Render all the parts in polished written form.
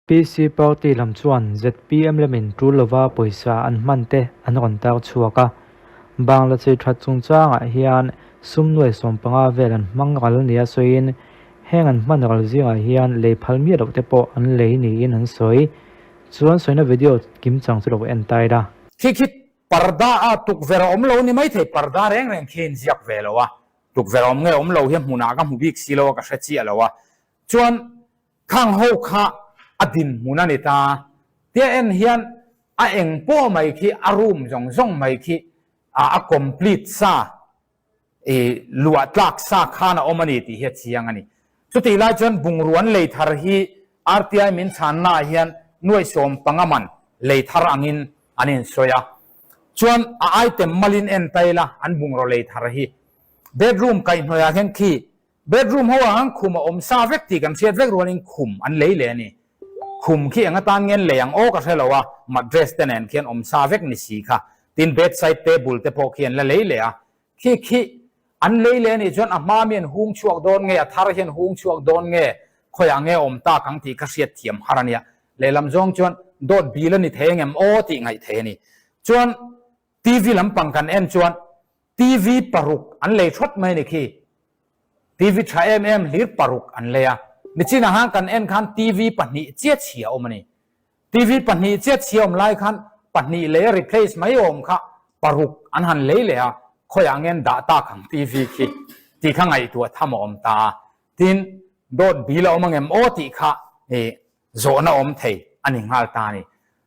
PC Party lam chuan zpm lamin tul lova pawisa an hman te an rawn tar chhuak a. Bangla chei that chungchangah hian sum nuai 15 vel an hmang ral nia sawiin heng an hman ral zingah hian lei phal miah loh te pawh an lei niin an sawi. Chuan sawina video kimchang chu lo en ta ila. Khi khi parda a tukverh a awm lo ni maithei, parda reng reng khi a inziak ve lo a, tukverh a awm nge awm lo hi hmunah ka hmu bik si lo a, ka hre chiah lo a. Chuan Khang ho kha a dinhmun a ni ta. Tia en hian a eng pawh mai khi a room zawng zawng mai khi a complete sa i luah tlak sa khan a awm a ni tih hi a chiang a ni. Chutih lai chuan bungrua an lei thar hi RTI min chhanna ah hian nuaih 15 man lei thar angin an insawi a. Chuan a item malin en ta ila an bungraw lei thar hi bedroom kaihhnawih ah hian khi Bedroom ho ah khan khum a awm sa vek tih kan hriat vek rualin khum an lei leh a ni. Khum khi eng atan nge an lei ang aw ka hre lo a, mattress te nen khian awm sa vek ni si kha. Tin bedside table te pawh khi an la lei leh a. Khi khi an lei leh a nih chuan a hma mi an hung chhuak dawn nge, a thar hi an hung chhuak dawn nge, khawiah nge awm tak ang tih kha hriat thiam har a nia. Lehlam zawng chuan dawt bil a ni thei angem aw tih ngaih thei a ni. Chuan TV lampang kan en chuan TV paruk an lei thawt mai ni khi. TV tha em em hlir paruk an lei a. Nichinah khan kan en khan TV pahnih chiah chhia awm a ni. TV pahnih chiah chhia awm lai khan pahnih lei a replace mai awm kha paruk an han lei leh a, khawiah nge an dah tak ang TV khi tih kha ngaihtuah tham a awm ta a. Tin, dawt bil a awm angem aw tih kha zawhna awm thei a ni nghal ta a ni.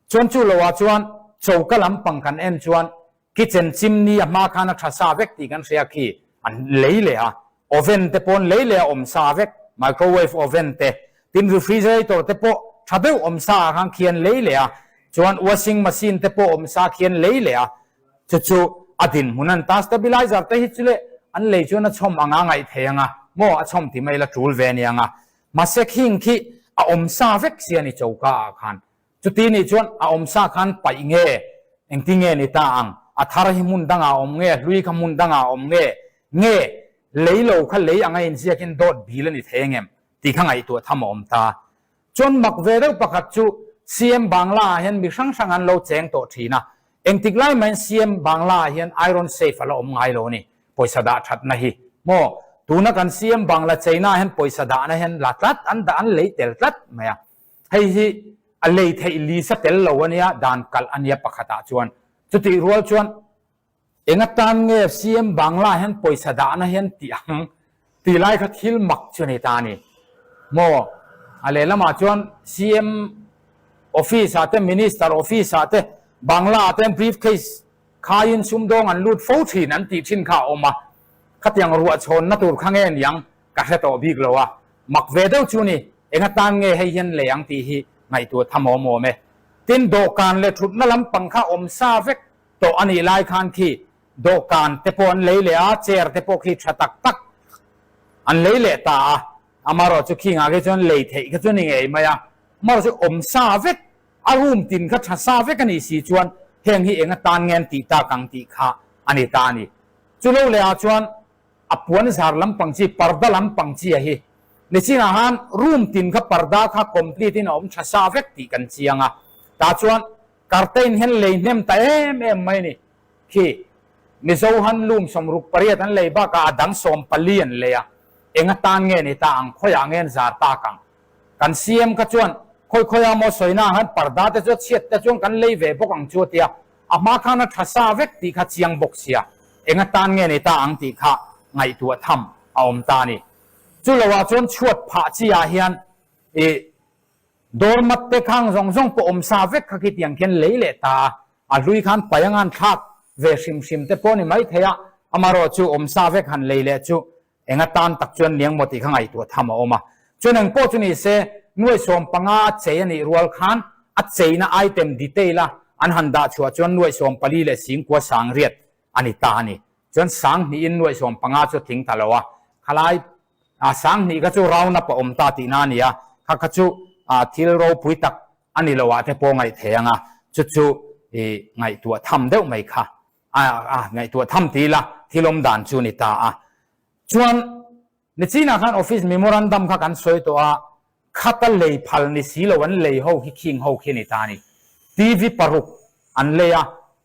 Chuan chu loah chuan choka lampang kan en chuan kitchen chimney a hma khan a tha sa vek tih kan hria khi an lei leh a, oven te pawh an lei leh a awm sa vek, microwave oven te, tin refrigerator te pawh tha deuh awm sa ah khan khi an lei leh a, chuan washing machine te pawh awm sa khi an lei leh a, chu chu a dinhmun an ta. Stabilizer te hi chu leh an lei chuan a chhawm anga ngaih thei anga maw a chhawm ti mai la tul ve aniang a. Mahse khing khi a awm sa vek si a ni choka ah khan. Chuti nih chuan a awm sa khan paih nge? Engti nge ni ta ang? A thar hi hmun dangah a awm nge? Hlui kha hmun dangah a awm nge? Nge lei lo kha lei anga inziakin dawt bil a ni thei angem? Tih kha ngaihtuah tham a awm ta. Chuan mak ve deuh pakhat chu CM Bangla ah hian mi hrang hrang an lo cheng tawh thin a. Engtik lai mahin CM Bangla ah hian iron safe a la awm ngai lo a ni. Pawisa dah thatna hi maw tuna kan CM Bangla China hian pawisa dahna hian la tlat an dah an lei tel tlat mai a hei hi a lei theih lisa tel lo ania dan kalh ania pakhatah chuan chutih rual chuan enga tan nge CM Bangla hian pawisa dahna hian tih ang tih lai kha thil mak chu a ni ta a ni maw a lehlamah chuan CM office ah te minister office ah te Bangla ah te briefcase Khaiin sumdawng an lut fo thin an tih thin kha a awm a, khatiang ruahchhawnna tur kha nge niang ka hre tawh bik lo a, mak ve deuh chu ni, eng atan nge hei hian lei ang tih hi ngaihtuah tham awm awm e. Tin, dawhkan leh thutna lampang kha awm sa vek tawh a nih lai khan khi dawhkan te pawh an lei leh a, chair te pawh khi tha tak tak an lei leh ta a, amaherawh chu khingah khi chuan lei theih kha chu ni ngei mai a, amaherawh chu awm sa vek A room tin kha tha sa vek a nih si chuan heng hi eng atan nge an tih tak ang tih kha a ni ta a ni. Chu lo leh ah chuan a puan zar lampang chi, parda lampang chi a hi. Nichinah khan room tin kha parda kha complete in a awm tha sa vek tih kan chiang a. Tah chuan curtain hian lei hnem ta em em mai a ni. Khi Mizo han loom 68 an lei bakah a dang 14 an lei a. Eng atan nge ni ta ang, khawiah nge an zar tak ang? Kan CM kha chuan khawi khawi a maw sawina ah khan parda te chu a chhiat te chuan kan lei ve bawk ang chu a ti a, a hma khan a tha sa vek tih kha chiang bawk sia, eng atan nge ni ta ang tih kha ngaihtuah tham a awm ta a ni. Chu lo ah chuan chhuat phah chi ah hian ih dawr mat te khang zawng zawng pawh awm sa vek kha khi tiang khian lei leh ta a, a hlui khan pai anga an thlak ve hrim hrim te pawh a ni maithei a, amaherawh chu awm sa vek han lei leh chu Eng atan tak chuan liang maw tih kha ngaihtuah tham a awm a. Chuan eng pawh chu ni se, nuai 15 a chei a nih rual khan a cheina item detail a an han dah chhuah chuan nuai 14 leh singkua sangriat a ni ta a ni. Chuan sanghnihin nuai 15 chu a tling ta lo a, khalai a sanghnih kha chu round up a awm ta tihna a ni a, kha kha chu thil ropui tak a ni lo ah te pawh ngaih thei ang a, chu chu i ngaihtuah tham deuh mai kha A a ngaihtuah tham ti ila thil awm dan chu ni ta a. Chuan nichinah khan office memorandum kha kan sawi tawh a, Khata lei phal ni si lo an lei ho hi khing ho khi a ni ta a ni. TV paruk an lei a,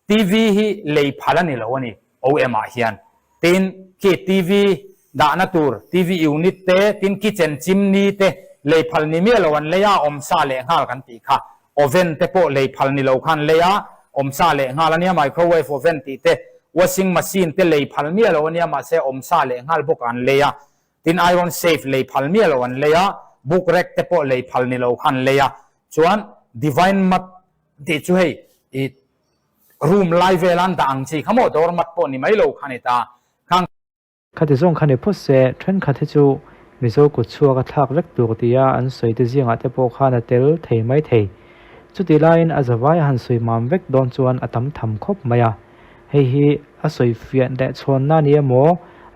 TV hi lei phal a ni lo a ni OM ah hian. Tin, khi TV dahna tur TV unit te, tin kitchen chimney te lei phal ni miah lo an lei a, awmsa leh nghal kan tih kha. Oven te pawh lei phal ni lo khan lei a, awmsa leh nghal a nia, microwave oven tih te, washing machine te lei phal miah lo a nia, mahse awmsa leh nghal bawk an lei a. Tin iron safe lei phal miah lo an lei a, book rack te pawh lei phal ni lo kha an lei a. Chuan divine mat tih chu hei i room lai vela an dah ang chi kha maw door mat pawh ni mai lo kha ni ta. Khang. Khati zawng kha ni phawt se, thenkhat hi chu Mizo kut chhuak a thlak vek tur tia an sawi te zingah te pawh khan a tel thei mai thei. Chutih laiin a zavai a han sawi mam vek dawn chuan a tam tham khawp mai a. Hei hi a sawi fiah leh chhawnna ni emaw,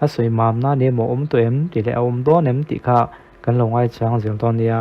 a sawi mamna ni emaw awm tawh em tih leh a awm dawn em tih kha kan lo ngaichang zel dawn nia.